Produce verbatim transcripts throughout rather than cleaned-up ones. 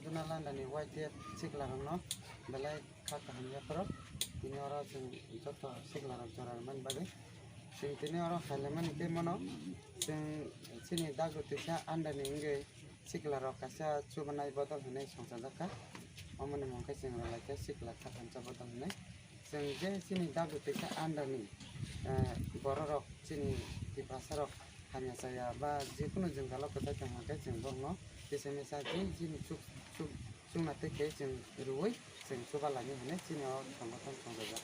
Duna landani Y T F siklarokno belai kha kaham yapharo. Tini oro chwng joto siklarok jora rwmani bagwi. Chwng tini oro hailaimani tei mano chwng chini dagwtwi kha andani wngwi siklarok kaisa chubanai bodol hinwi songchajakha. Omoni mung khe chwng rwlaikha sikla khathamsa bodol hinwi. Chwng je chini dagwtwi kha andani, eh, bororok chini Tiprasarok hamya chaya ba jikunu jwngalo kwchai tongma khe chwng borokno kisa misa je chini chuk chuk chukna twi khe chwng rwui chwng chuba lainai hinwi chini o songothon chongjajak.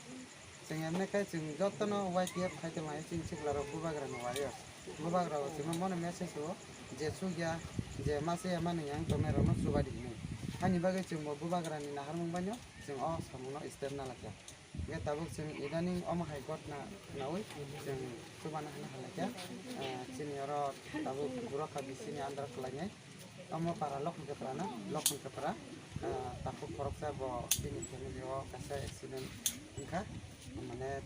Chwng emne khe chwng jotono Y T F khai tongmani chini siklarok bubagrani warrior. Bubagrao chwngno mono message o je chukya je ma chaya mani yang tongnairokno chuba di hinwi. Haini bagwi chwngbo bubagrani naharmung baino chwng o samungno step na lakha. Hingke tabuk chwng idaning omo hai gotna khwnaui chwng chubana hwnwi halaikha. Ah, chini oro tabuk borok kha bisini andar khlainai. Omo para Lokhon Kepra na, Lokhon Kepra. Ah, takhuk khoroksa bo bini family o kaisa accident wngkha, mane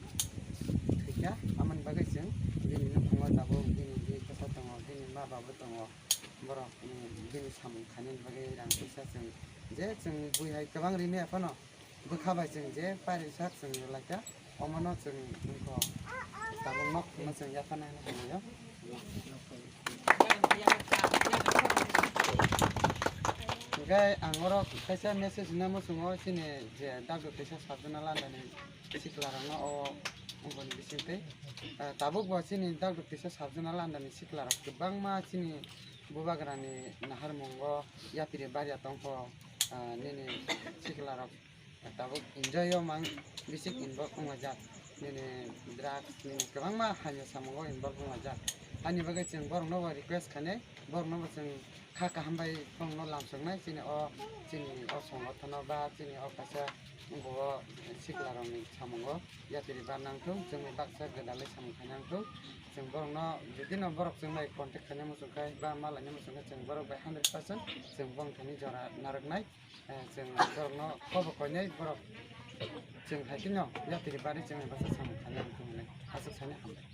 thwikha. Amoni bagwi chwng bini nukhungo tabuk bini bui kwsa tongo, bini ma ba bo tongo. Borok, mm, bini samung khainani bagwi rang puisa chwng je chwng bui hai kwbang rini aphano. Bwkha bai chwng je pairi sak chwng rwlaikha, omono chwng wngkha tabuk nok phano chwng yaphana hwnwi saimanya. Hwnkhe ang oro kaisa message hwnwi muchungo chini je dagwtwi teisa sabjana landani siklarokno o wngkoni bisingtwi. Eh, tabuk bo chini dagwtwi teisa sabjana landani siklarok kwbangma chini bubagrani naharmungo yapiri barya tongkho, ah, nini siklarok tabuk enjoy o mang bisik involve wnglaijak, nini drugs nini kwbangma hamya samungo involve wnglaijak. Ani bagwi chwng borokno bo request khainai, borokno bo chwng kha kaham bai borokno lamsoknai, chini o, chini o songothono ba chini o kaisa bo siklarokni samungo yapiri bar nangthung, chwngni baksa gwdalwi samung khai nangthung. Chwng borokno, judino borok chwng bai contact khaina muchung khai ba ma laina muchung khai, chwng borok bai hundred percent chwng bongthani jora narwknai. Eh, chwng borokno kobo koinai borok chwng hai kheno yapiri bari chwngni bwsa samung khaina muchung hinwi aswk saina hambai.